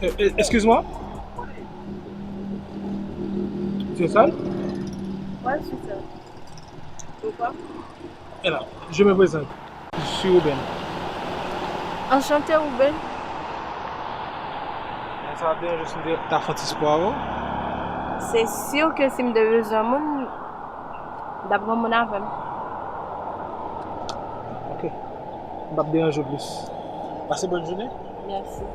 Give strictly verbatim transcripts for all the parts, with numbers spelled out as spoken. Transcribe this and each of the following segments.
Eh, eh, excuse-moi. Tu es seul? Ouais, je suis seule. Pourquoi? Et là, je me présente. Je suis Ruben. Enchanté, Ruben. Sa ap deranje si m te ta fè yon ti spò avè w? Se si ke si m te bezwen moun, m t ap gen moun avè m. Ok. M p ap deranje w plis. Pase bòn jounen. Mèsi.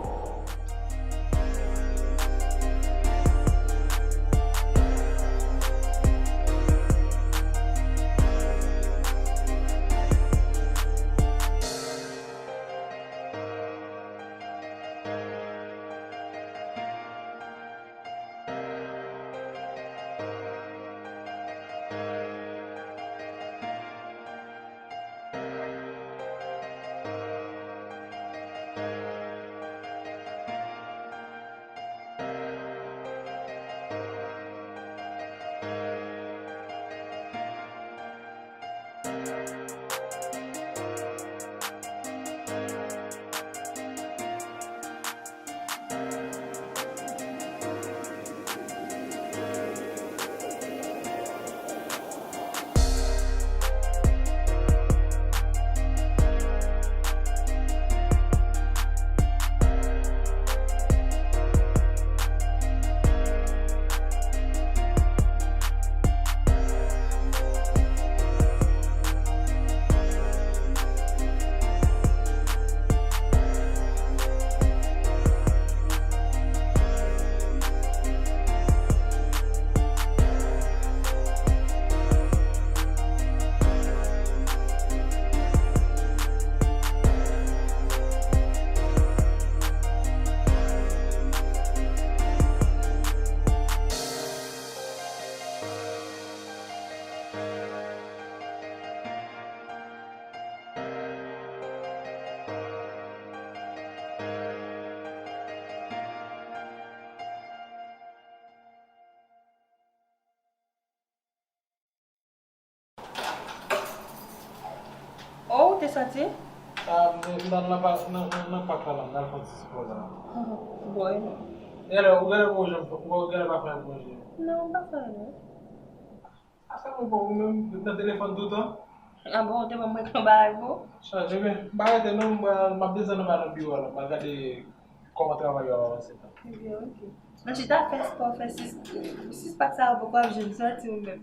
Oh, ou te soti? Ah, m nan, nan, pa- nan, nan, nan pak la, la, m al fè yon ti spò la. Bon, e non. E alò, ou genlè pa jan, ou genlè pa fè manje? Non, m pa fè non. A sa mwen bon, ou menm, nan telefòn toutan? Ah bon, ou te ban mwen yon bagay pou ou? Chaje, men, m pa rete non, m, m ap desann anba nan biwo a la, m al gade kòman travay yo ap avanse. Ebyen, ok. Nan chita fè spò, fè sis, sis pak sa yo poko ap janm soti ou menm.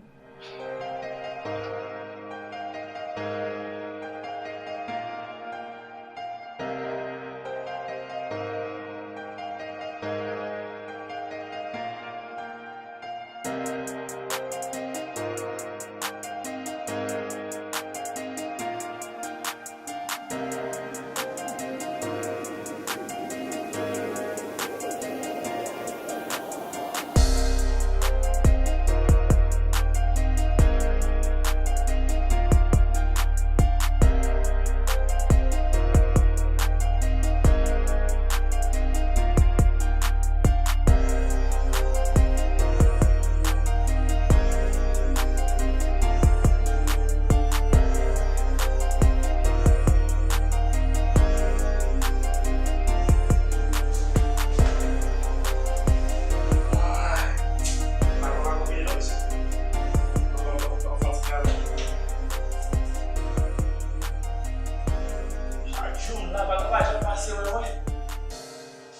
Chak jou m la, pa gen pa jan pase w wè.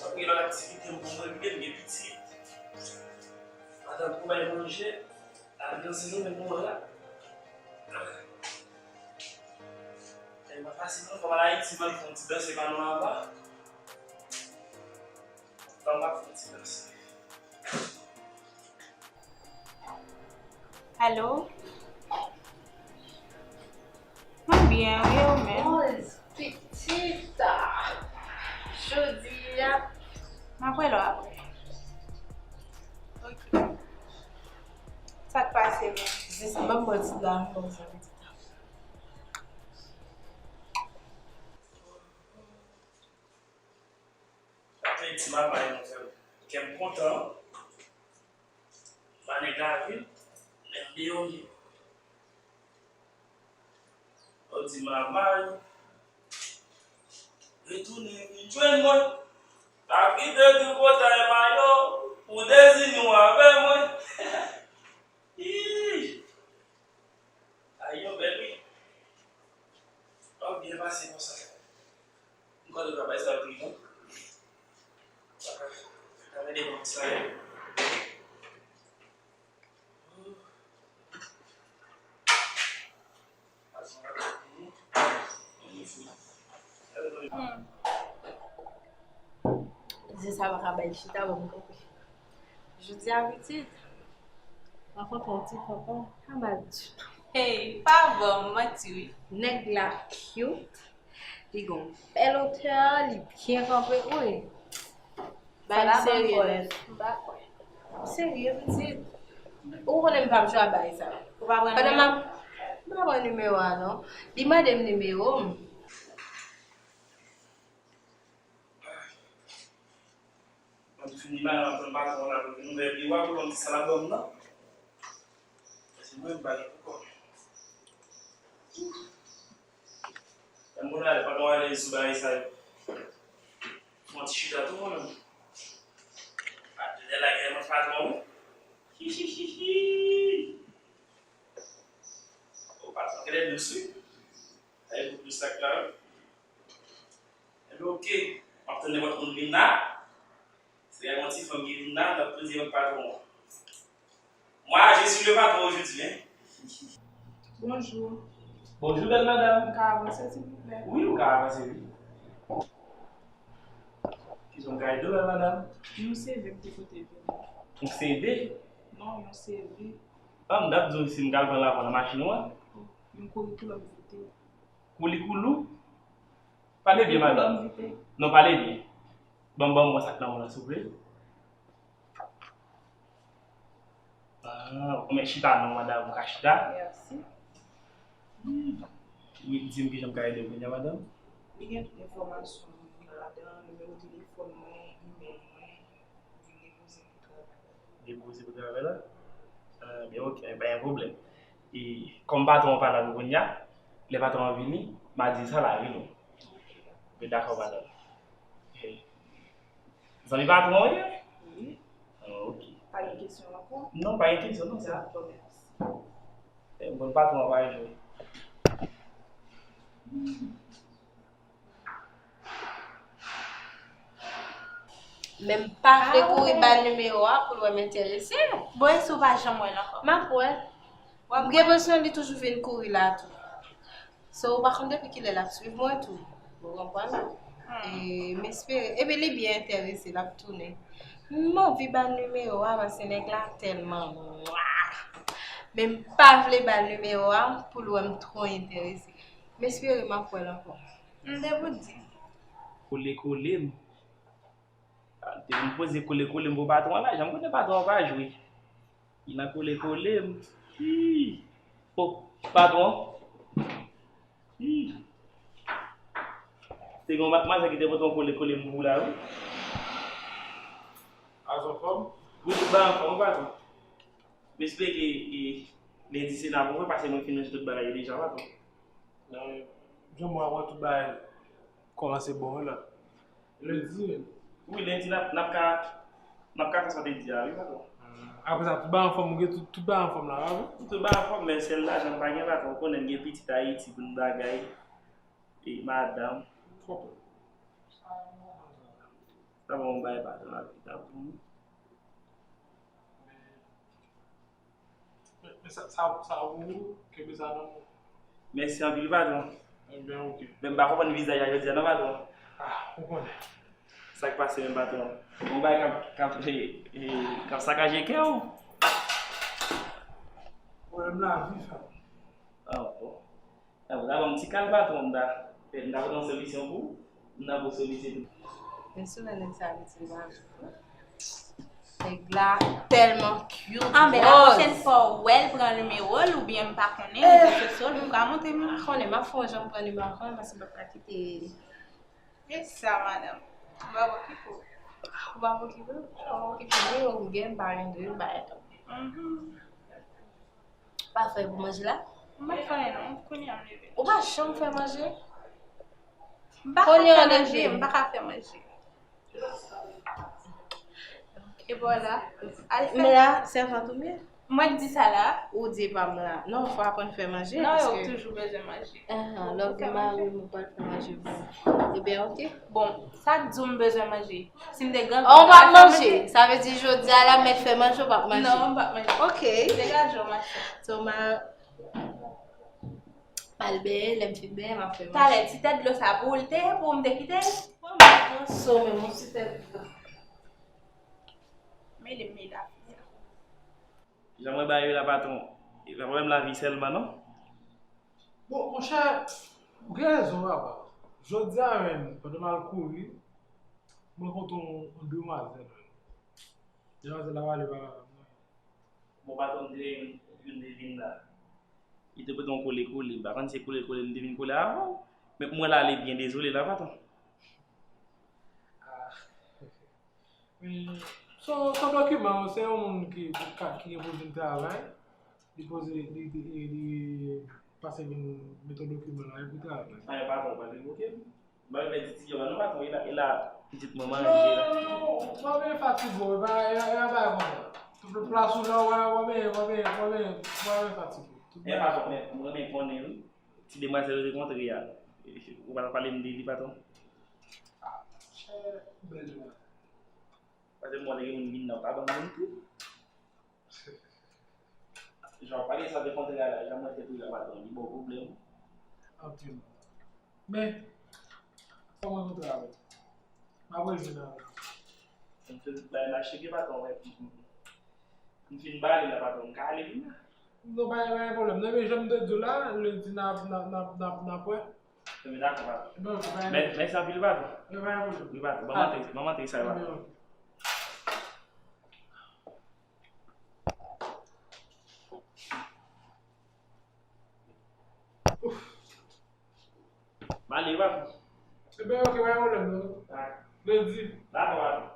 Anpil lòt aktivite m pou mwen, m gen pitit. Madanm pou bay manje, al danse nou menm nou la. E pa fasil non, fò m al Ayiti, m al fè yon ti danse pa nou anba. Fò m al fè yon ti danse. Alo? Mwen byen, wi, ou menm? Pitit, jodi a. M ap rele w apre. Ok. Sa k pase menm? Jis ban m bò ti dlo a ankò, sa pitit. Apre ti mama yo fè kè m kontan. Ba nèg lavil, nèg deyò ye. Yo di mama yo retounen vin jwenn mwen. Pa kite tou potay mayo pou dezini w avè mwen. Ih! Ay, yo bèl, wi. W ap byen pase konsa. M kwè nou ka bay sa yo pi bon. Sa ka, sa ka mete bon sa yo. Hmm. Zen sa pa ka bay chita, bon, m kanpe. Jodi a, pitit, rankontre yon ti tonton, pa mal ditou. Hey, pa ban m manti, wi. Nèg la cute, li gon bèl otè, li byen kanpe, wi. Bagay serye nèt. M pa kwè. Serye, pitit. Ou konnen m p ap jwe ak bagay sa yo. Ou pa pran nimewo? M pa pran nimewo a, non. Li mande m nimewo m. Mwen fini mal, mwen pran patwon la pou vin ouvè biwo a pou l wè m ki sa l ap ban m nan. Paske mwen, m pa gen pou kò. Lè m konn ale, patwon alèz sou bagay sa yo. Fè yon ti chita tou, mwen menm. Patnè lagè mwen patwon. Hihihihi. O, patwon genlè dous, wi. Ay, pou dous sak la, wi. Enben, oke. M ap tann nenpòt moun vin la. Se yon ti fanm ki vin la, l ap poze yon patwon. Moi, je suis le patron aujourd'hui, hein. Bonjou. Bonjou, bèl madanm. M ka avanse, silvouplè? Wi, ou ka avanse, wi. Kijan m ka ede w, bèl madanm? Yon C V m te pote vini. Yon C V? Non, yon C V. Ah, m t ap di w si m ka al pran l avè w nan machin ou an. Yon kourikoulòm vite. Koulikoulou? Pale byen, madanm. Kourikoulòm vite. Non, pale byen. Ban m, ban m wè sa k nan men w lan, souple. Ah, ou mèt chita non, madanm, ou ka chita. Mèsi. Hmm. Wi, di m kijan m ka ede w kounye a, madanm? Li gen tout enfòmasyon mwen ladan, nimewo telefòn mwen, imèl mwen, vin depoze pou travay la. Depoze pou travay la? Ah, byen, oke, pa gen pwoblèm. E kòm patwon an pa la pou kounye a, lè patwon an vini, m a di sa l a rele w. Oke, dakò, madanm. Ok. Zanmi patwon w ye? Wi. Ah, ok. Pa gen kesyon ankò? Non, pa gen kesyon, non, sa. Dakò, mèsi. E, bon, patwon an pa jwe. Men m pa vle kouri ba l nimewo a pou l wè m enterese. Bon, e si w pa janm wè l ankò? M ap wè l. M gen enpresyon li toujou vin kouri la tou. So, ou pa konn depi kilè l ap swiv mwen tou. Ou konprann? Hmm. E m espere. Epi li byen enterese, l ap tounen. M anvi ba l nimewo a, paske nèg la tèlman nwa. Men m pa vle ba l nimewo a pou l wè m twò enterese. M espere m ap wè l ankò. M te pou di. Kole kole m. Te vin poze kole kole m pou patwon an la, jan m konnen patwon an pa jwe. Li nan kole kole m. Ih. O, patwon. Ih. Te gen yon madmwazèl ki te pote yon kole kole m pou ou la, wi. Azo fòm? Wi, tout bagay anfòm, wi, patwon. M espere ke, e, lendi se nan pou mwen, paske mwen fin ranje tout bagay yo deja, patwon. Nan, jan mwen wè tout bagay kòmanse bon wi la. Lendi menm. Wi, lendi n ap, n ap ka, n ap ka fè sa w te di a, wi, patwon. Hmm, apre sa, tout bagay anfòm, ou gen tout, tout bagay anfòm la, pa vre? Tout bagay anfòm, men sèl lajan m pa gen, patwon. Ou konnen m gen pitit Ayiti pou n bagay. E madanm. Twòp. Sa bon, m bay patwon la, pi ta pou mwen. Men, men sa, sa, sa ou, kenbe sa nan men w. Mèsi anpil, patwon. Ebyen, oke. Men m pa konprann vizaj la jodi a non, patwon. Ah, ou konnen. Sa k pase menm, patwon? Yon bagay k ap, k ap, e, e, k ap sakaje kè w. Pwoblèm lavi, frè m. Ah, bon. Sa bon, ta ban m ti kal patwon, m ta, m ta pote yon solisyon pou ou. M ta pote solisyon. Men sou nan nèg sa vin ti mal. Nèg la tèlman cute. Ah, men la pwochèn fwa ou wè l pran nimewo l oubyen m pa konnen, rezo sosyo l pou ka montre m. M pa konnen, m ap fè yon jan m pran nimewo a kanmenm paske m p ap ka kite. E sa, madanm? Ou p ap okipe w? Ou p ap okipe w? Ou p ap okipe w, ou gen, m pa gen dwe, m pa gen tan. Mhm. Pa fè pou manje la? M pa fè anyen non, kounye a m leve. Ou pa janm fè manje? M pa ka fè manje, m pa ka fè manje. E vwala. Al fè. Men la, sèvant ou byen? Mwen k di sa la. Ou di pa m la. Non, fò aprann fè manje. Non, yo toujou bezwen manje. Ahan, lè w gen mari m, ou pral fè manje pou mwen. Ebyen, oke. Bon, sa k di w m bezwen manje? Si m te gen... Oh, ou p ap manje. Sa vle di jodi a la, mèt fè manje, ou p ap manje. Non, m p ap manje. Oke. Degaje w, ma chè. So, ma, m al benyen, lè m fin benyen, m ap fè manje. Talè, ti tèt dlo sa pou ou l te ye pou m te kite l? Mwen, mwen, mwen so, men mwen ti tèt dlo. Mele, mele afè a. Jan mwen ba yo la, patwon, e pa pwoblèm lavi sèlman, non? Bon, monchè, ou gen rezon, papa. Jodi a menm, pandan m al kouri, m rankontre yon, yon demwazèl. Demwazèl la pale, pale avè m, non. Bon, patwon, m te gen youn, youn te vin la. Li te pote yon kole kole. M pa konn si se kole kole li te vin kole avè w. Men pou mwen la, li byen dezole la, patwon. Ah. Men, se yon, se yon dokiman, se yon moun ki, ki, ki gen pou vin travay. Li poze, li, li, li pase vin met yon dokiman la, li pou travay. Sa e patwon, pa revoke m. M pa vle pèdi ti yo la, non, patwon, e la, e la, pitit mwen manje la. Non, w ap vin fatige w, e pa, e pa, e pa bagay konsa. Plas ou la, w ap, w ap vin, w ap vin, w ap vin, w ap vin fatige. Men patwon, men, mwen renmen konnen, wi. Ti demwazèl ou te kontre a. Ou pa t ap pale m de li, patwon? Ah, chè, bèl demwazèl. Paske mwen, lè gen moun vin nan, pa ban m moun tou. Jan w pale sa de kontre a la, jan mwen te tou la, patwon, li ba w pwoblèm. Anpil. Men, fò mwen kontre avè w. M ap rejwenn avè w. M te bay mache ke patwon, men m fin bale la, patwon, m ka ale vin la. Non, pa, pa gen pwoblèm. Non, men jan m te di w la, lendi n ap, n ap, n ap, n ap, n ap wè. Enben, dakò, patwon. Mè-, mèsi anpil, patwon. Wi, patwon. Ban m antre, ban m antre sa, patwon. M ale, patwon. Enben, oke, pa gen pwoblèm, non. Lendi. Dakò, patwon.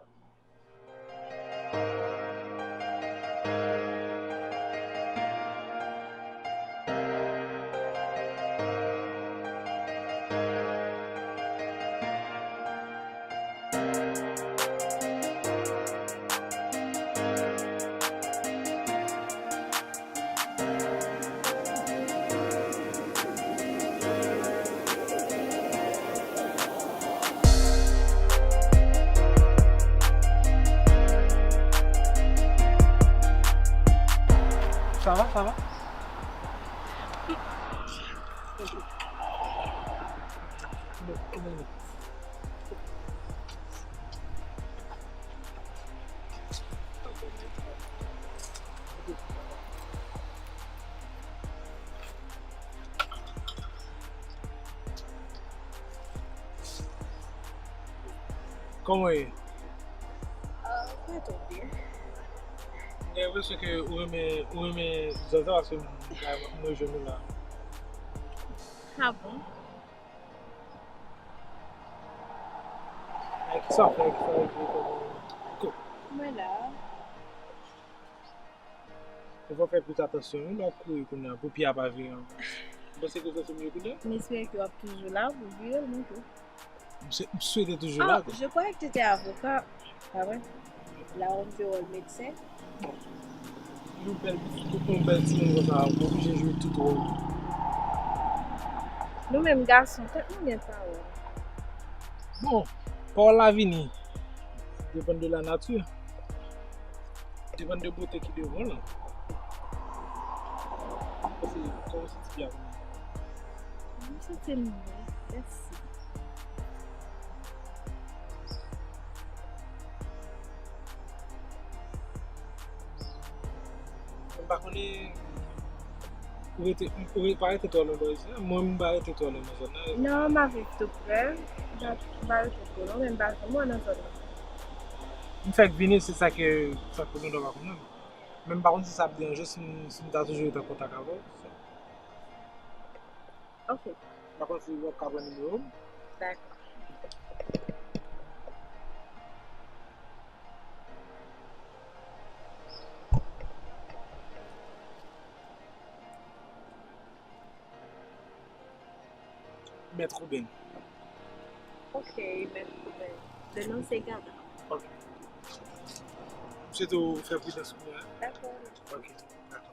Sa va, sa va? Kòman w ye? Ah, pa twò byen. M gen enpresyon ke ou renmen, ou renmen Zaza paske m, m rejwenn ou la. Ah bon? Kisa w fè, kisa w fè, kòman? Mwen la. Ou fò fè plis atansyon, wi, lè w ap kouri kounye a, pou pye a pa vire ankò. Ou panse ke w santi w miye kounye a? M espere ke w ap toujou la pou vire l, mwen tou. M swe-, m swete toujou la, tou. Ah, je croyais que tu étais avocat. Pa vre? La, ou te wòl medsen. Bon. Yon bèl, yon bèl timoun konsa, ou oblije jwe tout wòl. Nou menm gason, tèt nou gen pawòl. Bon, pawòl la vini. Depann de la nature. Depann de bote ki devan w lan. Kòman w santi, kòman w santi pye a kounye a? M santi l mwen, mèsi. M pa konnen, ou rete, ou re-, pa rete twò lwen bò isi a. Mwen, m pa rete twò lwen nan zòn nan. Non, m ap viv tou prè. M pa, m pa rete twò lwen, men m pa janm wè nan zòn nan. M fèk vini, se sa ke, sa ke mwen pa konnen. Men m pa konn si sa ap deranje w si m, si m ta toujou rete an kontak avè w. Ok. M pa konn si w ap ka pran nimewo m. Dakò. Mèt Ruben. Ok, Mèt Ruben. Le non se Gada. Ok. M swete w fè pridans pou mwen. Dakò. Ok, dakò.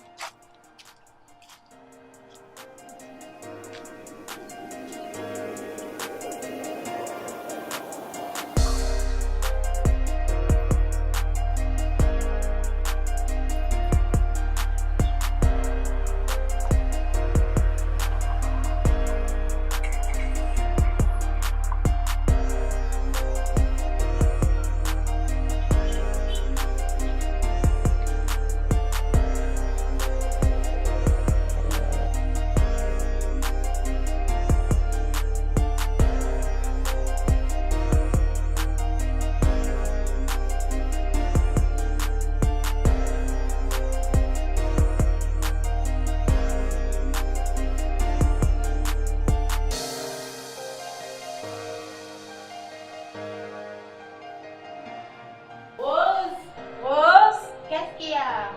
Rose, Rose, qu'est-ce qu'il y a?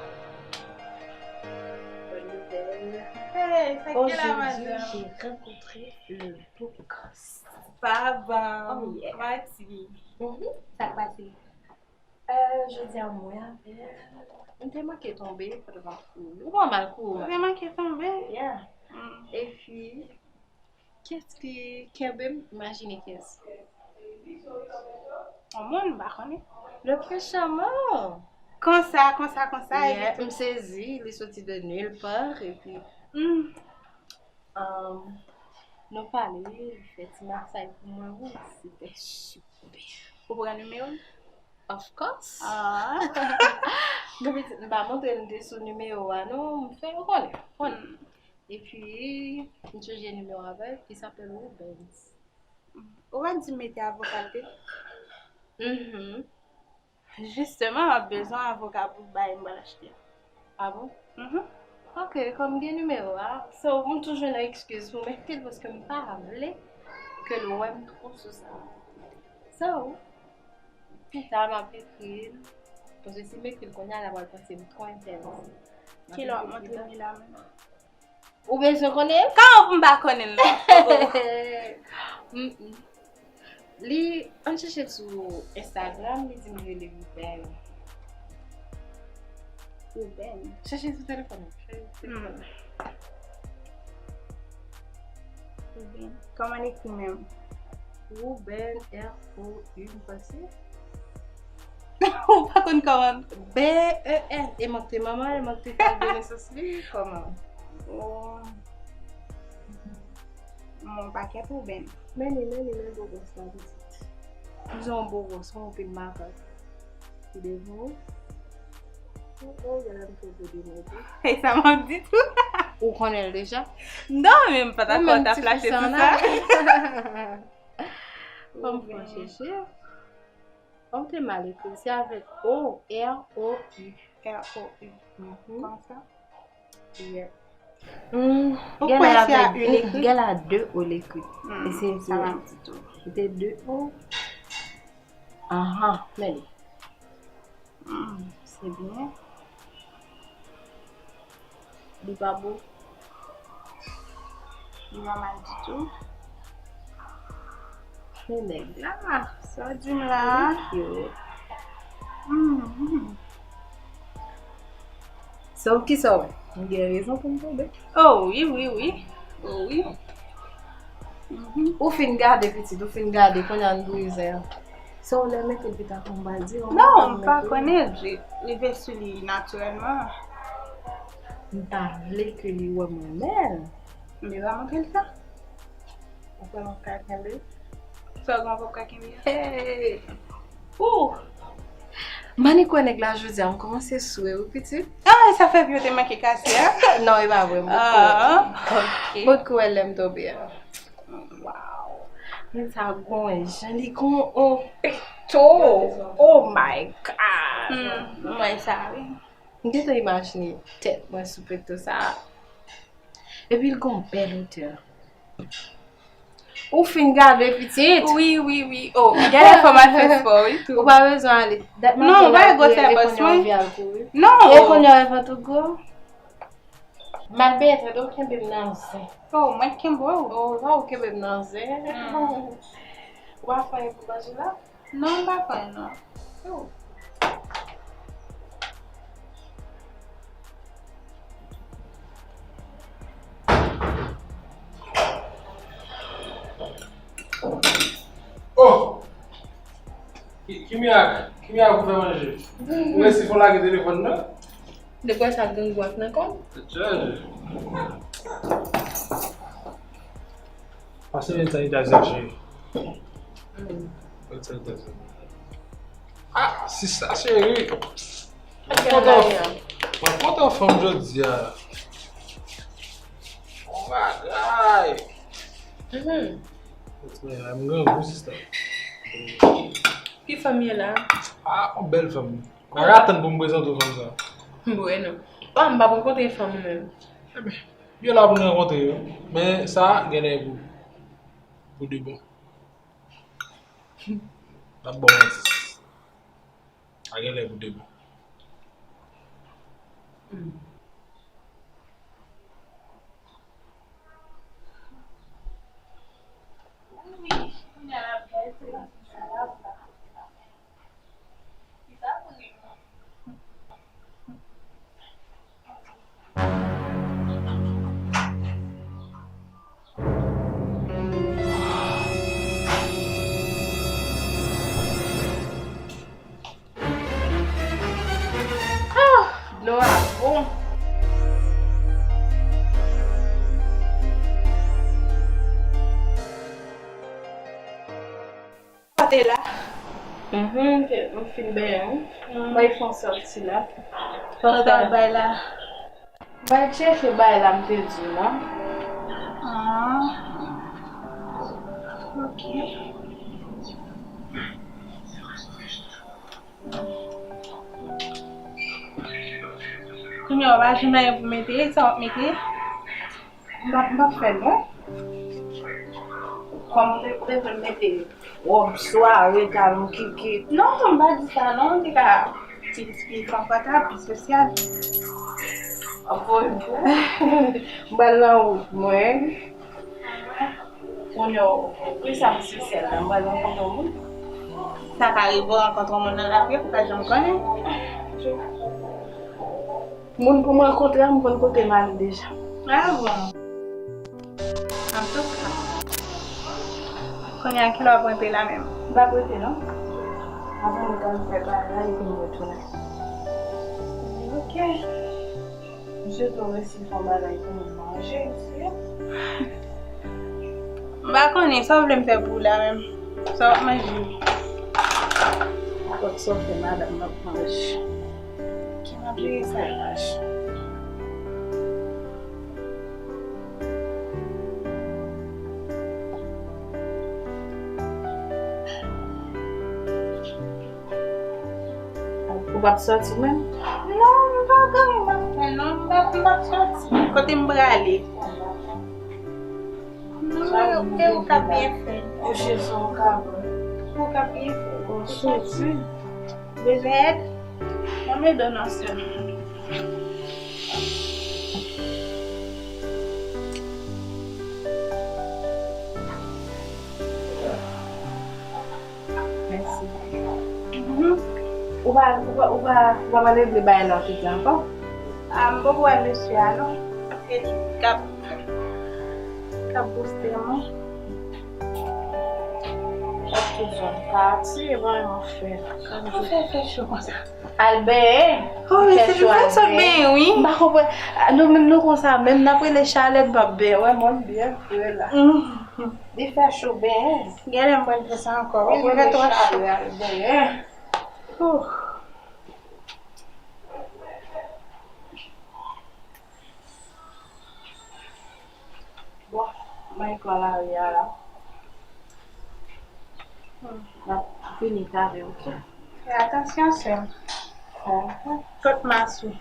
Bonne nouvelle. Hey, sa ki la, madanm? Aujourd'hui, j'ai rencontré le beau gosse. Pa bon. Oh, yeah. Mati. Mhm. Sa k pase? Euh, jodi a, mwen avè l, m te manke tonbe pandan m ap kouri. Ou wè m al kouri. Ou te manke tonbe? Yeah. Mm. Epi, kiyès ki kenbe m? Imajine kiyès. Yon moun, m pa konnen. Le prince charmant. Konsa, konsa, konsa, yeah, epi tou. M sezi, li soti de nulle part, epi, hmm, um, nou pale, li fè ti masaj pou mwen, wi, se te super. Ou pran nimewo l? Of course. Ah. Depi ti, m pa montre l m te sou nimewo a, non, m fè, ou konnen, ou konnen. Hmm. Epi, m chanje nimewo avè l, il s'appelle Rubens. Ou pa di m mete avoka l te? Mhm. Jisteman, m ap bezwen avoka pou bagay m pral achte a. Ah bon? Mhm. Ok, kòm m gen nimewo a, so, m toujou nan ekskiz pou m ekri l paske m pa vle ke l wè m twò sou sa. So, pita m ap ekri l, paske si m ekri l kounye a, l ap pral panse m twò enterese. Kilè w ap montre m li la menm? Ou bezwen konnen? Kòman pou m pa konnen l non? Oh, oh. Mm, mm. Li, ann chèche l sou Instagram, li di m li rele Ruben. Ruben. Chèche l sou telefòn ou. Chèche l sou telefòn ou. Hmm. Ruben. Kòman l ekri menm? Ruben, R O U, m panse. Ou pa konn kòman? B E N. E mank te manman, e mank te fè nesans li, kòman? Oh. Mon pakèt Ruben. Men li, men li, men beau gosse la, pitit. Li se yon beau gosse, yon pil makak. Li devan ou. Oh, oh, gade m tou gode mwen tou. E sa m ap di tou. Ou konnen l deja? Non, men m pa ta kwè w ta flache sou sa. Fò m pran chèche. Ou te mal ekri, se avèk O, R O U. R O U. Mhm. Konsa? Yeah. Hmm, ou kwè se a U l ekri? Gen la de O l ekri. Hmm, e se sa m ap di tou. Se te de O. Ahan, men li. Hmm, se byen. Li pa bo. Li pa mal ditou. Men nèg la, sa w di m la. Li cute. Mhm. So, kisa w wè? M gen rezon pou m tonbe? Oh, wi, wi, wi. Oh, wi. Mhm. Ou fin gade, pitit, ou fin gade, kounye a n brize. Sa w lè mete l pita pou m pa di w. Non, m pa konnen, li rive sou li natirèlman. M pa vle ke li wè mwen menm. M te va montre l sa. Ou kwè m ap ka kenbe? Sa w gen w p ap ka kenbe a? Hey! Ooh! M annik wè nèg la jodi a, m kòmanse swe wi pitit. Ah, sa fè pye w te manke kase a? Non, e pa vre, m potko wè. Ah, ok. M potko wè lè m tonbe a. Wow. Men sa gon jan li gon on peto. Oh my God. Hmm, m wè sa wi. M gentan imajine tèt mwen sou peto sa. Epi l gon bèl odè. Ou fin gade pitit? Wi, wi, wi. Oh, gen lè fò m al fè spò wi tou. Ou pa bezwen ale. Dat maten la, ou kouri, e kounye a w vin al kouri. Non. E kounye a vant ou gwo. M al benyen tande w kenbe m nan zen. Oh, mwen kenbe w. Oh, non, ou kenbe m nan zen. Hmm. Ou pa fè anyen pou manzè la? Non, m pa kwè non. Oh. Oh! Ki, ki mirak? Ki mirak ou fè manje? Ou resi fò lage telefòn nan? Depi sa grangou ak nan kò m. Tèt chaje. Pase hand sanitizer, cheri. Mm. Hand sanitizer. Ah, sista cheri. Mwen kontan, mwen kontan fanm jodi a. Bon bagay. Mhm. Mwen grangou, sista. Ki fanm ye la? Ah, yon bèl fanm. Mwen atann pou m prezante w fanm sa. Bon, e non. Bon, m p ap rankontre fanm mwen menm. Ebyen, yo la pou n rankontre yo. Men sa genlè pou, pou de bon. N ap ba w manti. Sa genlè pou de bon. Hmm. Ah, dlo a bon. Sa te la. Mhm, m fin benyen wi. Mwen fè yon sòti la. Sa w t al bay la? Mwen chèche bay la m te di w lan. Ah. Ok. Kounye a w pa jwenn anyen pou mete, sa w ap mete? M p ap, m p ap fè non. Kòm ou te, ou te vle mete wòb sware, talon kikit. Non, m pa di sa non, m te ka ti, ti konfòtab, pi sosyal. Anpil pou. M pral nan wout mwen. Kounye a, wi, sa m espesyal la, m pral rankontre yon moun. Sa ka rive w rankontre yon moun nan lavi, ou pa janm konnen. Moun pou m rankontre a, m konn kote m ale deja. Ah bon. Antouka. Kounye a, kilè w ap rantre la menm? M p ap rete non. Apre nou pral fè bagay epi m retounen. Ok. M swete w resi fè yon bagay pou nou manje, mesye. M pa konnen sa w vle m fè pou ou la menm. Sa w ap manje? Nenpòt sa w fè, madanm, m ap manje. Ki m ap jere sa, H. Ou p ap sòti menm? Non, m pa gen anyen m ap fè non, m p ap, m p ap sòti. Kote m prale? Non, e ou k ap byen fè. Ou ka byen fè. Ou sòti. Bezwen èd? Ban m ede w non, sè m. Mèsi. Mhm. Ou pa, ou pa, ou pa, ou pa pral regle bagay la tout la ankò? Ah, m poko wè mesye a non. Paske li t ap, t ap bouste mwen. Chak tout zòn pati, e pa yon fè. Kòman fè fè cho konsa? Al benyen. Oh, wi, se pou fè sòt benyen, wi. M pa konprann. Ah, nou menm nou konsa, menm n ap rele chalè, n p ap benyen. Wè, mwen m byen fre la. Mm. Li fè cho benyen. Genlè m pral fè sa ankò. Wi, li fè twò cho. Al benyen. Ouh. Bon, mwen pran lari a la. Hmm. N ap vini talè, ok? Fè atansyon, sè m. Ok. Kot mas ou.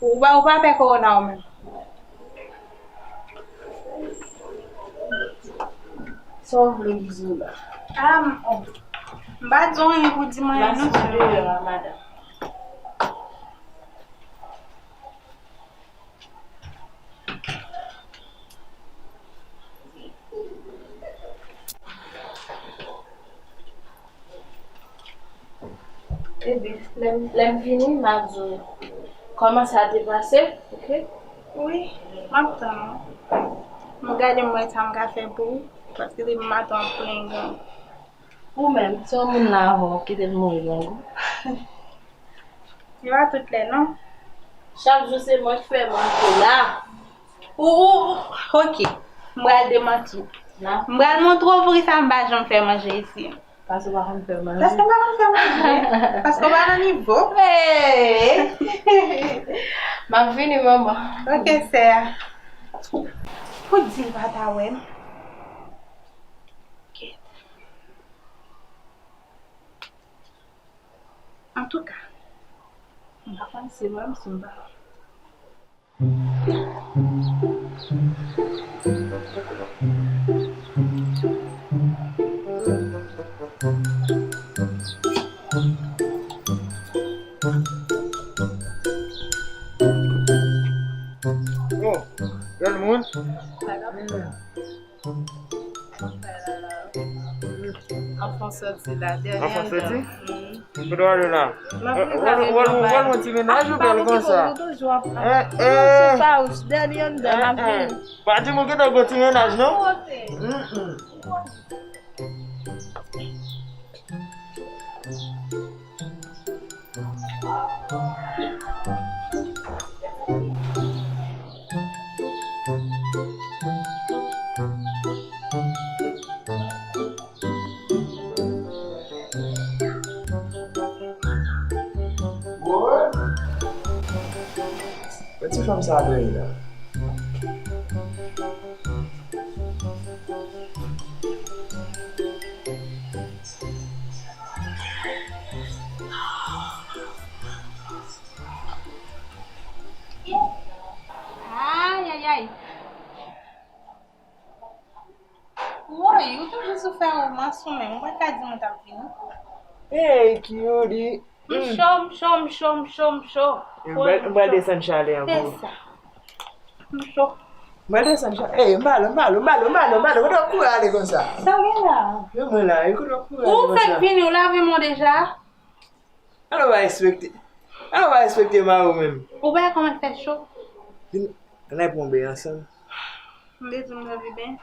Ou pa, ou pa pè kowona ou menm? Sa w vle m di w la? Ah, m, oh. M pa di w anyen pou di m anyen non, sè m. Mas ou deyò a, madanm. Baby, lè m, lè m vini, m ap di w kòman sa te pase, oke? Wi, m ap tann ou. M gade m wè sa m ka fè pou ou, paske depi maten w ap plenyen grangou. Ou menm, se yon moun la avè w, kite l mouri grangou. Se pa tout lè, non. Chak jou se mwen k fè manje la. Ou, ou, ou, oke. M pral demanti w. M pral montre w poukisa m pa janm fè manje isi. Paske w pa konn fè manje. Paske m pa konn fè manje. Paske w pa nan nivo. Hey! M ap vini, manman. Oke, sè. Pou di l pa ta wè m. Kèt. Antouka, m pa konn si l wè m, si m pa wè. Oh, jèn moun. Anfan sòti la, dènye anndan. Anfan sòti? Kote w ale la? Wòl yon ti mennaj ou bèl konsa? Eh, eh. Dènye anndan, m ap vini. Pa di m ou gentan gon ti mennaj, non? Mm-mm. Wè ti fanm sa a dèyè la. Ayayay. Woy, ou toujou sou fè romans ou menm, ou pa t ka di m ou t ap vini. Hey, Kiyori. M cho, m cho, m cho, m cho, m cho. M pral, m pral desann chalè an pou ou. Fè sa. M cho. M pral desann chalè. Ey, m pa lwen, m pa lwen, m pa lwen, m pa lwen, m pa lwen. Kote w kouri ale konsa? Sa w gen la? Men mwen la, e kote w kouri ale konsa? Ou fèk vini, ou lave men w deja? Alò w pa respekte. Alò w pa respekte mari w menm. Ou pa wè kòman l fè cho? Vin, ann al pran yon beny ansanm. M bezwen m lave beny.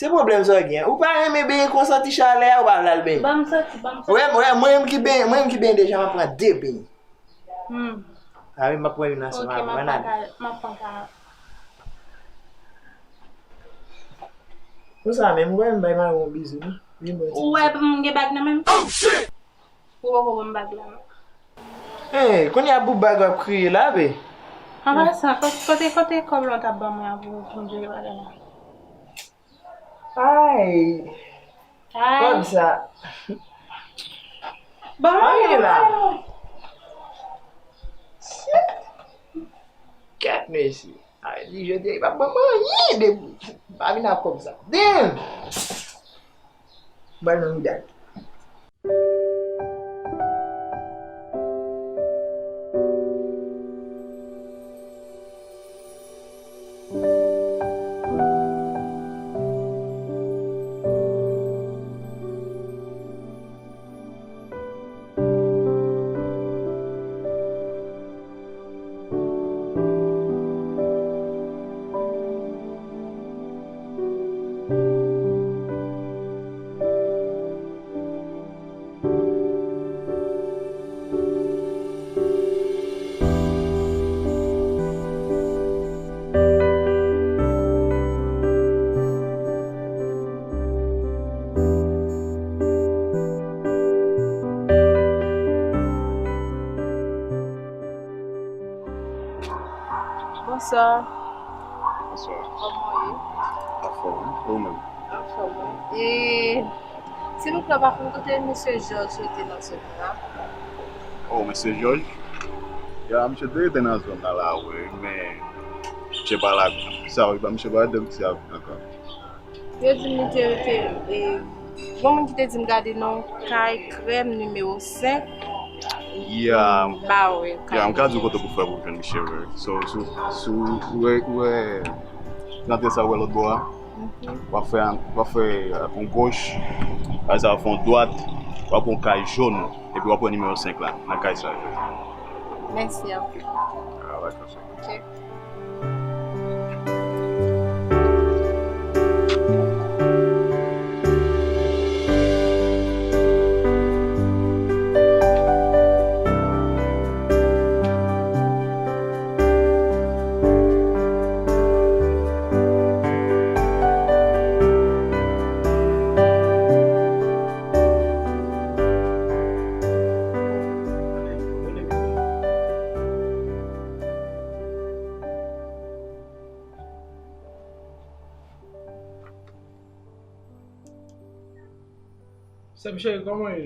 Se pwoblèm sa w gen. Ou pa renmen benyen konsa ti chalè a, ou pa vle al benyen. Ban m santi, ban m santi. Wè, wè, mwen menm ki benyen, mwen menm ki benyen deja, m ap pran de beny. Hmm. A wi, m ap pran youn ansanm avè w, ann ale. M ap pran ka. Konsa menm, ou pa menm bay mari w yon bizou, non? Vin bon ti bizou. Ou wè m gen bag nan men m? Ou poko ban m bag la, non. Hey, kounye a pou bag w ap kriye la, be. An pasan, kote, kote kòb lan w t ap ban mwen an pou, pou m jere bagay la? Ay. Ay. Kòb sa. Ban mwen la. Shit. Kèt mesye. Ay, li jete, li pa ban mwen anyen depi. Pa vin ak kòb sa. Damn! Ban nan miday. Bonswa. Bonswa. Kòman w ye? Anfòm, wi. E ou menm? Anfòm, wi. E, silvouplè, pa konn kote mesye Jòj yo te nan zòn nan? Oh, mesye Jòj? Ya, misye te rete nan zòn nan la, wi, men misye pa la. Sa, wi, misye pa rete, misye ap vin ankò. Yo di m li te rete, e, gon moun ki te di m gade nan yon kay Krèm nimewo senk. Ya. M ba w kay. Ya, m ka di w kote pou fè pou jwenn misye vre. So, si w, si w wè, wè, rantre sa w wè lòt bò a, w ap fè, w ap fè, e, yon goch, apre sa w ap fè yon dwat, W ap wè yon kay jòn, epi w ap wè nimewo senk la nan kay sa a jodi. Mèsi anpil. Alright, my friend. Ok. Sè m cheri, kòman w ye?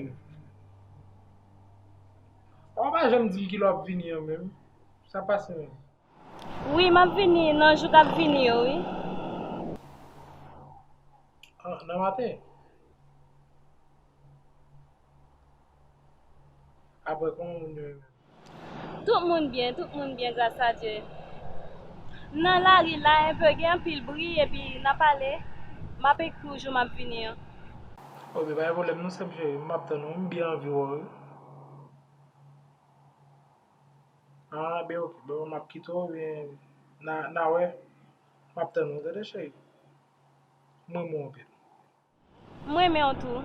Ou pa janm di m kilè w ap vini an menm. Sa pase menm? Wi, m ap vini nan jou k ap vini yo, wi. Ah, nan maten? Apre, kòman moun yo ye menm? Tout moun byen, tout moun byen, gras a Dye. M nan lari la, enpe gen anpil bri, epi n a pale. M ap ekri w jou m ap vini an. Ok, pa gen pwoblèm non, sè m cheri, m ap tann ou, m byen anvi wè w, wi. Ah, ben ok, bon, m ap kite w, ben, n a, n a wè. M ap tann ou, tande, cheri. M renmen w anpil. M renmen w tou.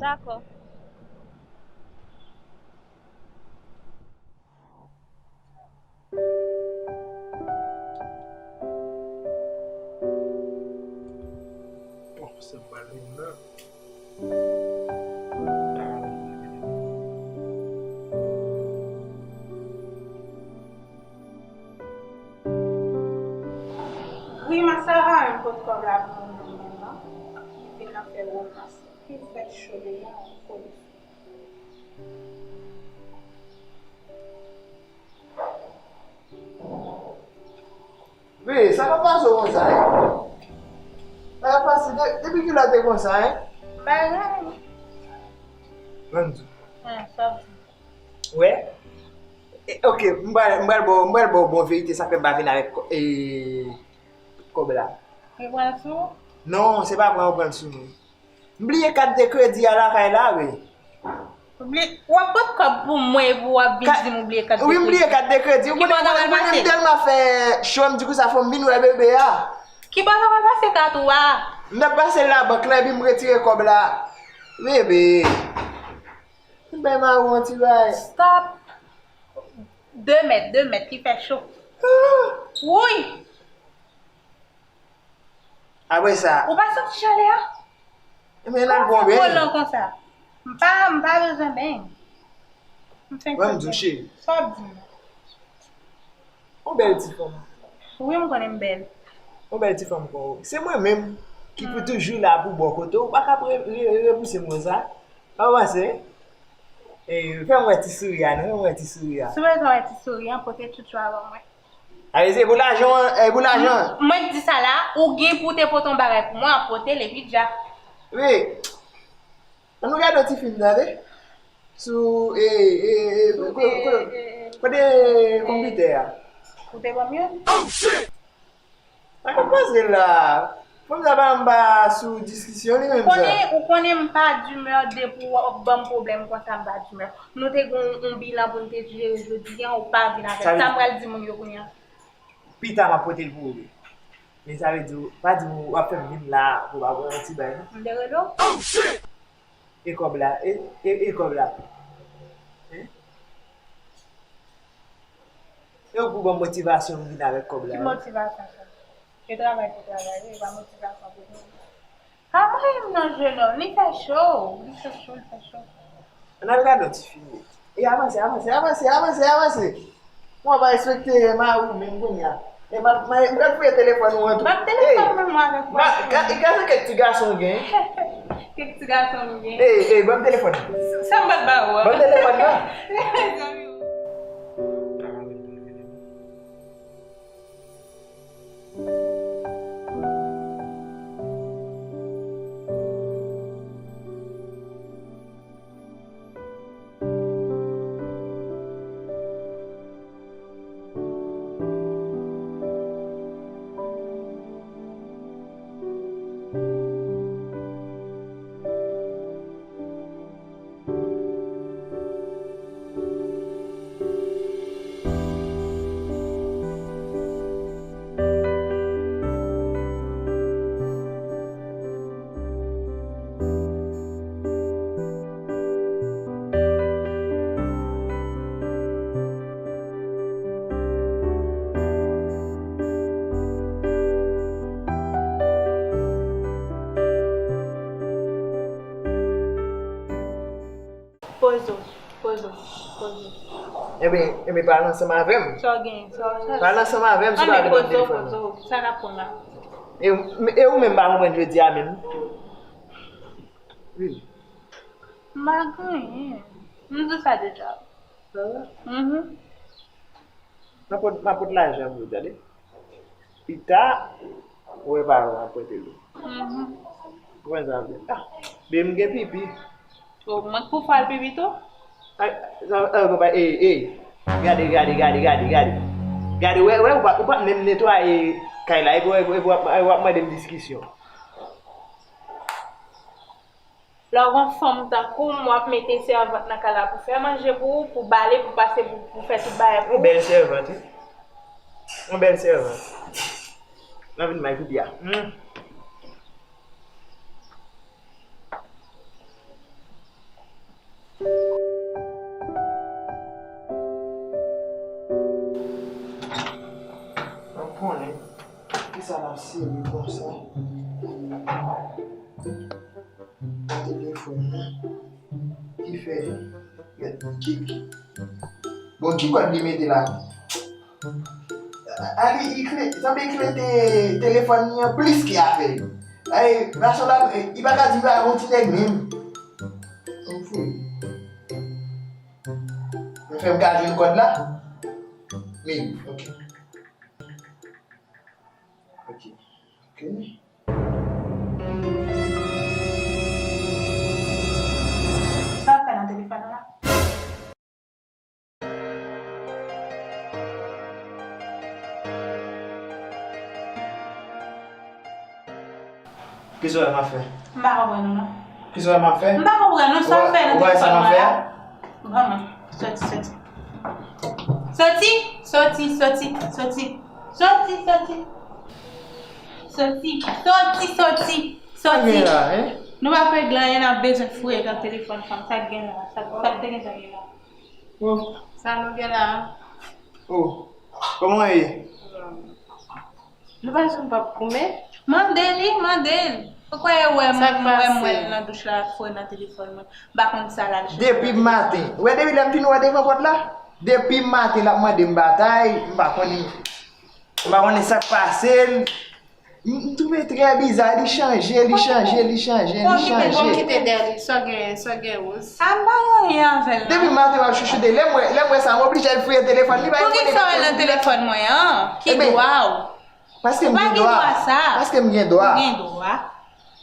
Dakò. Bon, se m pral vin la. Wi, Masara, m pot kòb la pou mwen menm nan. Li vin nan fè romans. Li fè cho deja, foli. Wi, sa k ap pase w konsa, en? Sa k ap pase? De-, depi kilè w te konsa, en? Bagay. Ban m di w. Wè? E, ok, m pral, m pral ba w, m pral ba w bon verite, sa fè m pa vin avèk kò-, e, kòb la. Ou pran l sou ou? Non, se pa pran, ou pran l sou mwen. M bliye kat de kredi a lakay la, wi. Ou bliye, w ap pot kòb pou mwen epi w ap vin di m ou bliye kat de kredi. Wi, m bliye kat de kredi. Ou konnen, ou konnen m tèlman fè cho, m di konsa fò m vin wè bebe a. Ki bò sa w al pase kat ou a? M t ap pase l nan bank la epi m retire kòb la. Bebe. M bay mari w yon ti bagay. Stop. De mèt, de mèt, li fè cho. Ah. Wouyy! Apre sa. Ou pa santi chalè a? Ebyen, n al pran yon beny. Kòman sa kolon konsa? M pa, m pa bezwen beny. M fenk santi. Ban m di w, cheri. Sa w ap di m? Yon bèl ti fanm. Wi, m konnen m bèl. Yon bèl ti fanm kon ou. Se mwen menm ki pou toujou la pou bò kote w. Ou pa ka re-, re-, repouse m konsa. Sa w panse? E, fè m wè ti souri a, non, fè m wè ti souri a. Si w bezwen wè ti souri a, pote tchouchou a ban mwen. Ale, se pou lajan an, e, pou lajan an. M, mwen k di sa la, ou gen pou w te pote yon bagay pou mwen, w ap pote l epi dja. Wi. Ann nou gade yon ti fim, tande? Sou, e, e, e, kote, kote, kote konpitè a? Ou te ban m youn? Sa k ap pase la? Fanm sa pa anba sou diskisyon li menm sa. Ou konnen, ou konnen m pa dimè depi w ap ban m pwoblèm konsa, m pa dimè. Nou te gen yon, yon bilan pou n te jere jodi a, ou pa vin avè l. Sa m pral di moun yo kounye a? Pita m ap pote l pou ou, wi. Men sa vle di, pa di m w ap fè m vin la pou w pa pran yon ti bay, non. M te rele w? E kòb la, e, e, e kòb la. Hein? E ou pou ban m motivasyon m vin avèk kòb la, wi. Ki motivasyon sa? Se travay pou travay, wi, e pa motivasyon pou moun. Pa mare m non, jenòm, li fè cho, li fè cho, li fè cho. Ann al gade yon ti fim. E avanse, avanse, avanse, avanse, avanse. Mwen pa respekte mari w menm kounye a. E m ap, m ap, m pral fouye telefòn ou an tou. Ban m telefòn mwen, mwen avèk ou. Gade kèk ti gason w gen. Kèk ti gason m gen. Ey, ey, ban m telefòn. Sa m pral ba ou a? Ban m telefòn nan. Zanmi w. Poze w, poze w, poze w. Ebyen, ebyen, pale ansanm avè m. Sa w gen, sa w, sa. Pale ansanm avè m, si w pa vle pran telefòn nan. Poze w, poze w. Sa n ap pran la? E, e ou menm pa konprann jodi a menm? Wi. M pa gen anyen. M di w sa deja. Sa vre? Mhm. M ap pot, m ap pot lajan pou ou, tande. Pita, ou wè paran w ap prete l ou. Mhm. Ou konprann sa m vle di? Ah, men m gen pipi. O, mwen k pou fè l pipi tou? Ay, sa, sa, konpa, ey, ey. Gade, gade, gade, gade, gade. Gade, wè, wè, ou pa, ou pa menm netwaye kay la, epi, epi, epi w ap, w ap mande m diskisyon. Lè w gon fanm tankou m, w ap mete sèvant nan kay la pou fè manje pou ou, pou bale, pou pase, pou, pou fè tout bagay pou ou. Yon bèl sèvant, wi. Yon bèl sèvant. Nan vin may pipi a. Hmm. Mwen konnen kisa n ap sere konsa. Nan telefòn nan ki fè ki, ki, bon, ki kòd li mete la? A, li, li kle, sanble li kle te, telefòn li an plis ke afè yo. Ay, gason la, li pa ka di li pa yon ti nèg menm. Mwen fou. Mwen fè m ka jwenn kòd la? Men, ok. Ok. Ok. Sa w ap fè nan telefòn nan la? Kisa w wè m ap fè? M pa konprann ou non. Kisa w wè m ap fè? M pa konprann ou, sa w ap fè nan telefòn mwen la? Vrèman, soti, soti. Soti, soti, soti, soti. Soti, soti. Soti, soti, soti, soti. Sa gen la, en? Nou p ap regle anyen, n ap bezwen fouye nan telefòn fanm. Sa k gen la? Sa, sa k te gentan gen la? Oh. Sa nou gen la? Oh. Kòman w ye? Nou pa janm p ap goumen? Mande li, mande l. Ou kwè wè m, wè m wè l nan douch la ap fouye nan telefòn mwen? M pa konn sa l al chèche. Depi maten. Ou wè depi lè m fin wè devan pòt la? Depi maten l ap mande m batay, m pa konnen. M pa konnen sa k pase l. M, m twouve trè biza, li chanje, li chanje, li chanje, li chanje. Bon, kite, bon, kite dèyè li. Sa w gen, sa w gen, Rose? A, m pa gen anyen avè l non. Depi maten w ap chouchoute. Lè m wè, lè m wè sa, m oblije al fouye telefòn li, pa gen pwoblèm. Poukisa w al nan telefòn mwen an? Ki dwa w? Paske m gen dwa. Ou pa gen dwa sa. Paske m gen dwa. Ou gen dwa.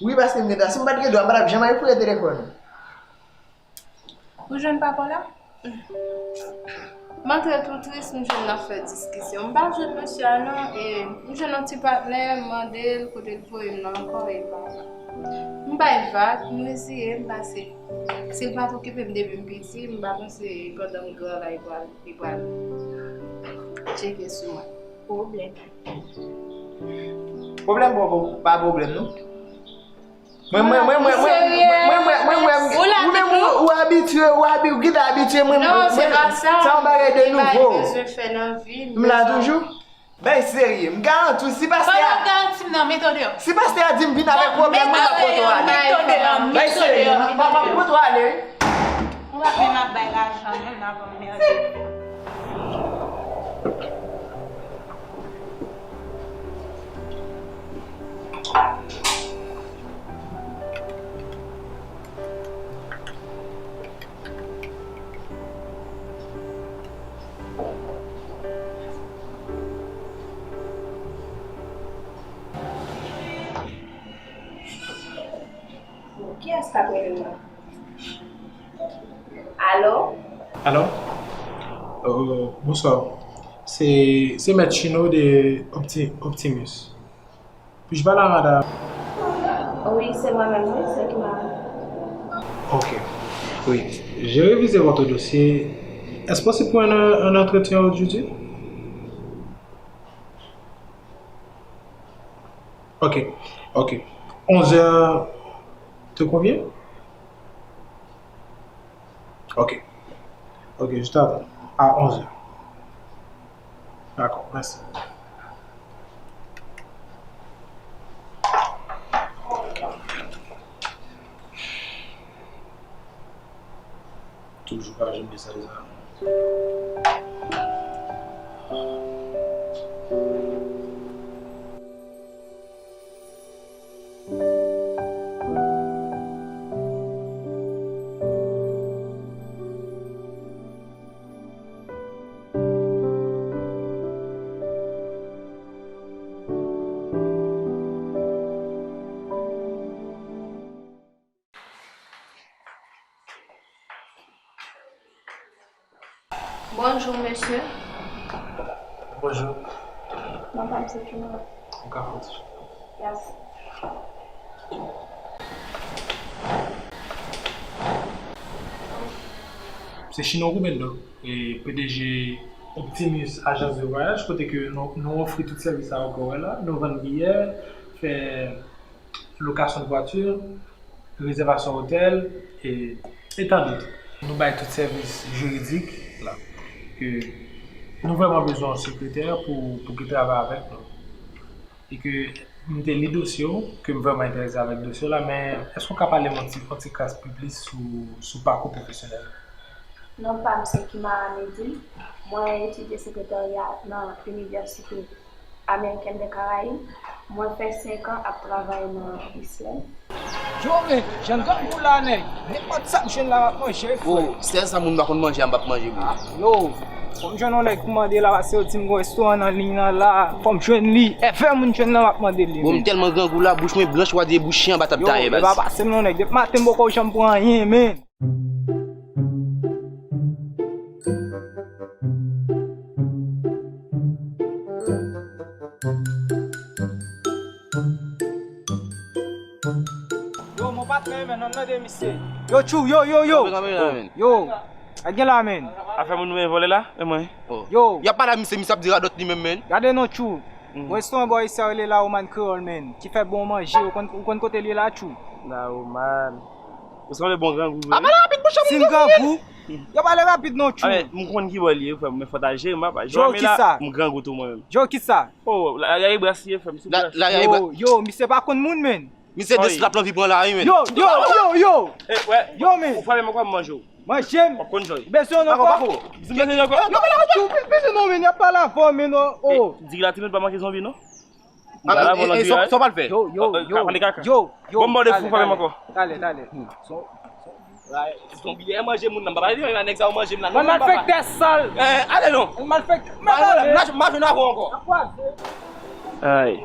Wi, paske m gen dwa. Si m pa t gen dwa, m pa t ap janm al fouye telefòn ou. Ou jwenn papa w la? M antre tou tris, m jwenn l ap fè diskisyon. M pa jwenn mesye a non, e m jwenn yon ti patnè, m mande l kote l voye m nan ankò, e l pa la. M bay vag, m reziye, m pase. Si l pa t okipe m depi m piti, m pa panse pandan m gran la, li pral, li pral tcheke sou mwen. Pwoblèm. Pwoblèm pa, pa, pa pwoblèm non. Mwen, mwen, mwen, mwen, mwen, mwen, mwen, mwen, mwen, mwen, ou menm, ou, ou abitye, ou abi-, ou gentan abitye, mwen, mwen, mwen, se pa sa, sa yon bagay de nouvo. M la toujou. Bay serye, m garanti w, si pastè a, pandan w garanti m nan, mete w deyò. Si pastè a di m vin avèk pwoblèm, mwen, m ap pote w ale. Bay serye, m ap, m ap pote w ale, wi. Ou pa menm ap bay lajan menm, n ap anmède. Kiyès k ap rele m la? Alo? Alo? Euh, bonswa. Se, se Mèt Chino de Opti-, Optimus. Puis-je parler à madame? Oui, c'est moi-même, oui, c'est qui, madame? Ok. Oui. J'ai révisé votre dossier. Est-ce possible pour un, un entretien aujourd'hui? Ok, ok. Onze heures te convient? Ok. Ok, je t'attends à onze heures. D'accord, merci. Toujou pa jwenn mesaj sa. Bonjou, mesye. Bonjou. Non pa m se Junior. Ou ka fè yon ti chita. Mèsi. Se Chino Rubendo, e P D G Optimus Agence de Voyage, kote ke nou, nou ofri tout sèvis sa yo ke w wè la. Nou vann biyè, fè lokasyon de vwati, rezèvasyon otèl, e, e tandot. Nou bay tout sèvis jiridik la. Ke nou vrèman bezwen yon sekretè pou, pou ki travay avèk nou. E ke m te li dosye w, ke m vrèman enterese avèk dosye w la, men èske w ka pale m yon ti, yon ti kras pi plis sou, sou pakou pwofesyonèl? Non pa m se Kimara Medil. Mwen etidye sekretarya nan Inivèsite Amerikèn dè Karayib. Mwen fè senk an ap travay nan Islèn. Yo, men, jan grangou la, nèg. Nenpòt sa m jwenn la, m ap manje, frè. Bro, sèl sa moun pa konn manje a, m p ap manje, bro. Ah, yo, fò m jwenn yon nèg pou mande la, paske yo di m gon restoran nan liy nan la. Fò m jwenn li. Èvè moun jwenn nan, m ap mande li, men. Bro, m tèlman grangou la, bouch mwen blanch, w a di e bouch chen anba tab tayè, baz. Yo, e pa pase m non, nèg. Depi maten, m poko janm pran anyen, men. Yo, mon patnè, men, ann tande misye. Yo, Tchou, yo, yo, yo. Kanpe, kanpe la, men. Yo, a gen la, men. Afè moun nou vin vòlè la, e mwen. Oh. Yo. Y ap pale a misye, misye ap di radòt li menm, men. Gade non, Tchou. Mm. Gon restoran bò isi a rele La Romane Kreyòl, men, ki fè bon manje. Ou konn, ou konn kote l ye la, Tchou? La Romane. Ou sanble bon grangou vre. A pale rapid, bouch an, si m grangou. Yo pale rapid non, Tchou. A, men, m konn ki bò l ye, frè m, men fò ta jere m, papa. Yo, kisa? M grangou tou mwen menm. Yo, kisa? Oh, la, la, la, brasye, frè m, sou brasye. Yo, yo, misye pa konn moun, men. Misye de slap l anvi pran la, wi, men. Yo, yo, yo, yo. Eh, wè. Yo, men. Ou frape m ankò, m manje w. Manje m. W ap konn jòy. Ou bezwen yon ankò? Di m bezwen yon ankò. Yo, men, yo, men, yo, men, y ap pale avè w, men, non. Oh. Di la, timoun pa manke zonbi, non. Sa w pral fè? Yo, yo, yo, yo, yo. Bon, m mande fou, fè m ankò. Talè, talè. Zonbi a manje moun nan, m pa pale de nèg sa yo manje m nan. Mwen malfektè sal. Eh, ale non. Malfektè. M a jwenn avè w ankò. Ay.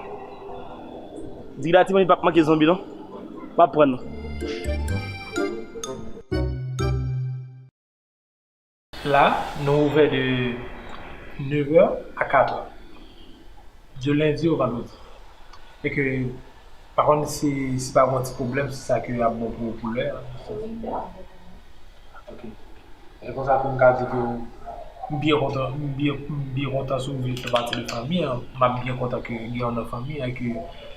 Di la timoun pa manke zonbi non. Pa pran non. La, nou ouvè de nevè a katrè. De lendi o vandredi. E ke, pa konn si, si pa gon ti pwoblèm, si sa ke ap bon pou, pou lè a. Ok. E konsa pou m ka di ke m byen kontan, m byen, m byen kontan si w vle fè pati de fanmi an. M ap byen kontan ke gen w nan fanmi an, ke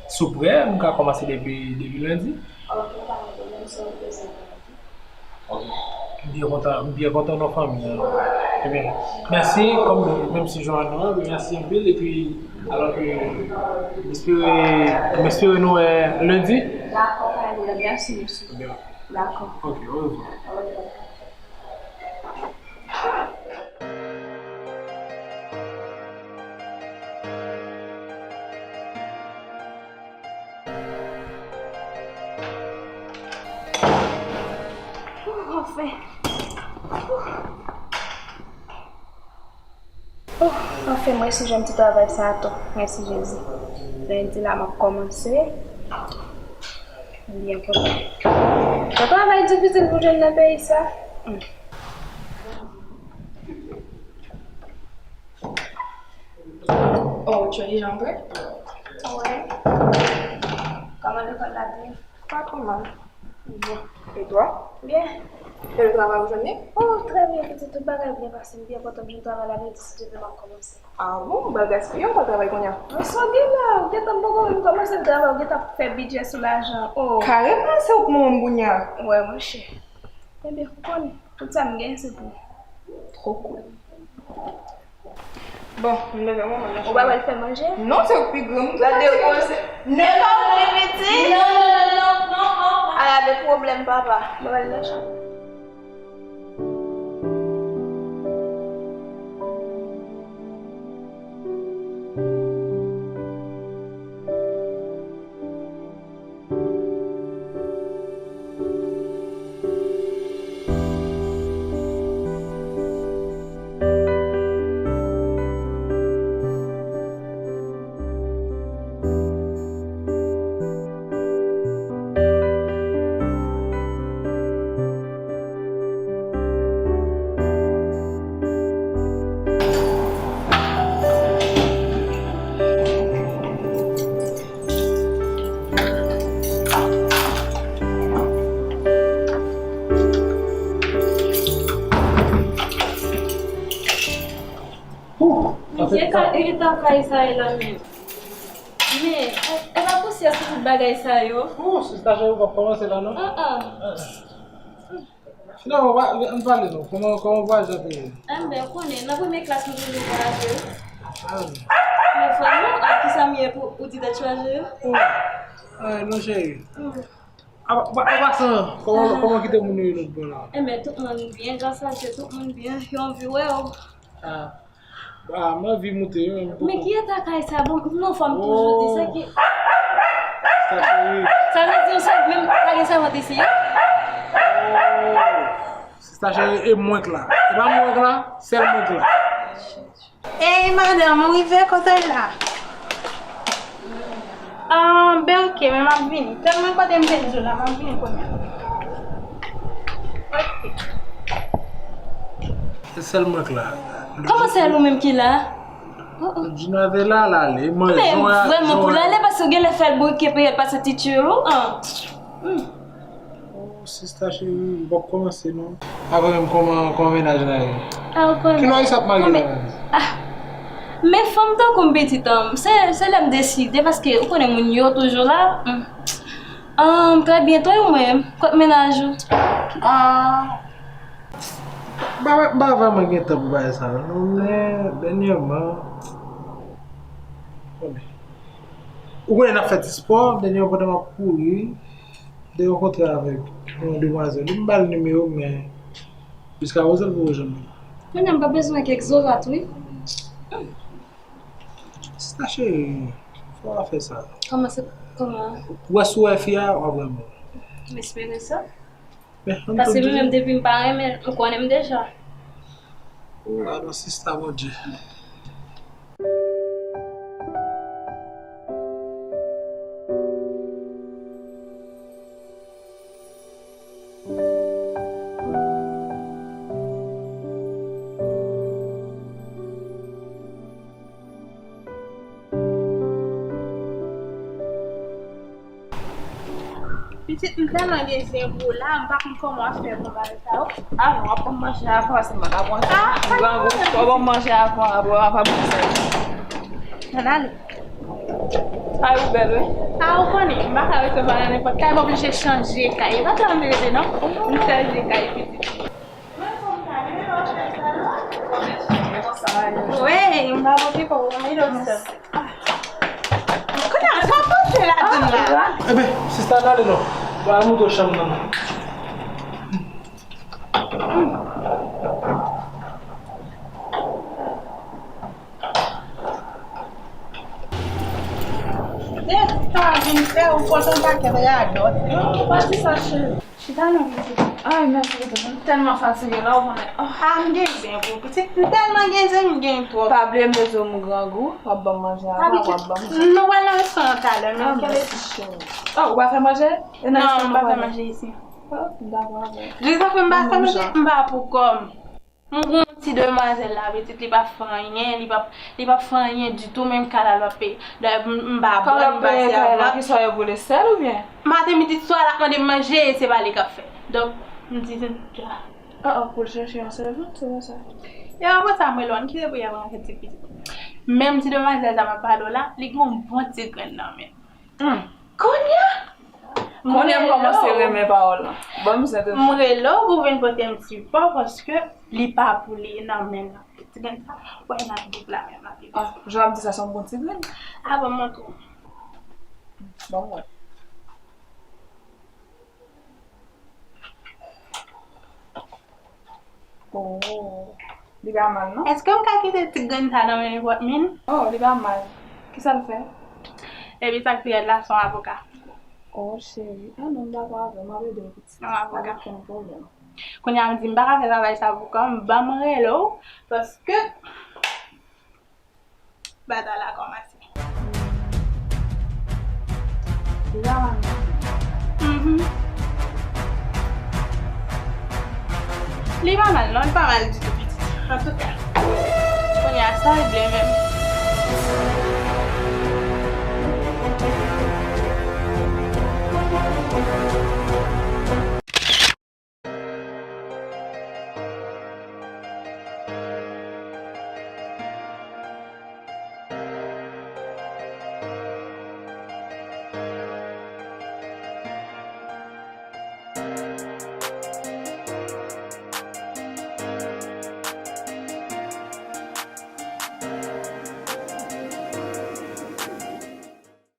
si w prè, m ka kòmanse depi, depi lendi. Ok, pa gen pwoblèm, se yon plezi pou mwen. Ok. M byen kontan, m byen kontan nan fanmi an. Ebyen, mèsi, kòm menm si jan nou an, mèsi anpil, epi, alò ke, m espere, m espere nou wè lendi. Dakò, pa gen pwoblèm, mèsi, mesye. Ebyen. Dakò. Ok, orevwa. Orevwa. Anfen. Anfen, mwen resi jwenn ti travay sa a tou. Mèsi Jezi. Lendi la m ap kòmanse. M byen kontan. Yon travay difisil pou jwenn nan peyi sa. Hmm. Oh, Jolly Jean vre? Wi. Kòman lekòl la te ye? Pa twò mal. Bon. E twa? Byen. E le travay ou jwenn li? Oh, trè byen, pitit, tout bagay byen pase. M byen kontan m jwenn travay la, lendi, si Dye vle, m ap kòmanse. Ah bon, ou pral gaspiye, ou pral travay kounye a? Mwen sonje la, ou gentan poko menm kòmanse travay, ou gentan fè bidjè sou lajan. Oh. Kareman, se ou k manman m kounye a. Wè, monchè. Ebyen, ou konnen, tout sa m gen, se pou ou. Twò cool. Bon, m leve mwen, mwen. Ou pa pral fè manje? Non, se ou k pi gran, m tou pati manje. Gade ou se. Non, non, non, non, non, non. Ala de pwoblèm, papa. Mwen pral nan chanm. Ou, sa se sa. Ki eta kay sa ye la menm? Men, e, e pa pousyè sou tout bagay sa yo. Ou, sista cheri, ou p ap kòmanse la, non? Ah, ah. Finalman, w pa, ann pale non. Kòman, kòman vwayaj la te ye? Enben, ou konnen, nan premye klas nou toujou vwayaje. Ah. Men vrèman, a kisa m ye pou ou di tèt chaje? Oh. Ah, non, cheri. Mm. An, an pasan, kòman, kòman kite moun yo ye lòt bò la? Enben, tout moun byen, gras a Dye, tout moun byen, yo anvi wè w. Ah. Ba, m anvi moute wi, men m poko. Men ki eta kay sa? Bon, non, fò m toujou di sa ki. Sista cheri. Sa vle di yon sèl, menm pa gen sèvant isi a? Oh, sista cheri, e mwen k la. E pa mwen k la, sèl mwen k la. Ey, madanm, ou rive kote w la? Ah, ben, ok, men m ap vini. Tèlman kote m te di w la, m ap vini kounye a. Ok. Se sèl mwen k la. Kòman sèl ou menm ki la? Oh, oh. Djina te la, l ale. Men vrèman pou l ale, paske w genlè fè l bouke, peye l pase ti tchou, an. Hmm. Oh, sista cheri, m p ap kòmanse non. Avè menm kòman, kòman mennaj la ye? Ah, ou konnen. Kilè w ap marye la menm? Ah. Men fanm tankou m pitit an, se, se lè m deside, paske ou konnen moun yo toujou la. Hmm. Ah, trè byen, e ou menm, kot mennaj ou? Ah. M pa, m pa vrèman gen tan pou bagay sa non, men dènyèman, ou konnen n ap fè ti spò, dènyèman pandan m ap kouri, m te rankontre avèk yon demwazèl. Li m ba l nimewo m, men jiska prezan l poko janm rele m. Kounye a m pa bezwen kèk zorat wi. Sista cheri, fò w pa fè sa. Kòman se, kòman? Ou wè si w wè fi a, w ap renmen l. M espere sa. Men, ann tann toujou. Paske mwen menm depi m pa renmen l, m konnen m deja. Ou gadon sista Bondye. Pitit, m tèlman gen zen gwo la, m pa konn kòman w ap fè pou bagay sa yo. Ah non, w ap ban m manje avan, se mwen k ap manje. Ah, m grangou, w ap ban m manje avan, apre w ap ap manje. Ann ale. Kay ou bèl, wi. Ah, ou konnen, m pa ka rete pa nan nenpòt kay, m oblije chanje kay. E pa la m te rete, non. M chanje kay, pitit. Wi, m pa pote pou ou, mi lo di sa. Kounye a, sa pote ladann la? Enben, sista, n ale non. Mwen al montre w chanm nan. Deta vin fè ou pote yon pakèt radòt. Non, pa di sa, cheri. Chita non, pitit. Ay, mèsi, pitit. M tèlman fatige la, ou konnen. Oh. Ah, m gen zen pou pitit. M tèlman gen zen, m gen twòp. Pa bliye m te di w m grangou, w ap ban m manje avan, w ap ban m. Nou pral nan restoran talè, men kèlè. Oh, ou pa fè manje? Non, m pa fè manje isi. Oh, dakò, avè. Jis apre m pa fè manje, m pa pou kò m. M gon ti demwazèl la, pitit, li pa fè anyen, li pa, li pa fè anyen ditou, menm kay la l ap peye. Dayè, m, m pa bòn, m pase avan. Kisa yo boule sèl oubyen? Maten, midi, swa, l ap mande m manje, e se pa li k ap fè. Donk, m di, ah, oh, oh, pou l chèche yon sèvant, se pa sa. E apre sa, m rele w, ann kite pou y ap rantre ti pitit. Menm ti demwazèl sa m ap pale w la, li gon bon ti grenn nan men l. Hmm. Kounye a? Kounye a m kòmanse renmen pawòl lan. Ban m sèten. M rele w pou vin pote m sipò paske li pa pou li nan men l. Ti grenn sa, wè n ap viv la menm la. Ah, jan w ap di sa, se yon bon ti grenn. Ah, ban m montre w. Ban m wè. Oh, li pa mal, non? Èske m ka kite ti grenn sa nan men nenpòt moun? Oh, li pa mal. Kisa l fè? Epi sa k pi rèd la, se yon avoka. Oh, cheri. Ah, non, m dakò avè w. M ap ede w, pitit. Yon avoka. Pa gen okenn pwoblèm. Kounye a, m di, m pa ka fè travay sa pou kò m, ban m rele w, paske batay la kòmanse. Li pa mal non. Mhm. Li pa mal non, li pa mal ditou, pitit. Antouka, kounye a, sa regle menm.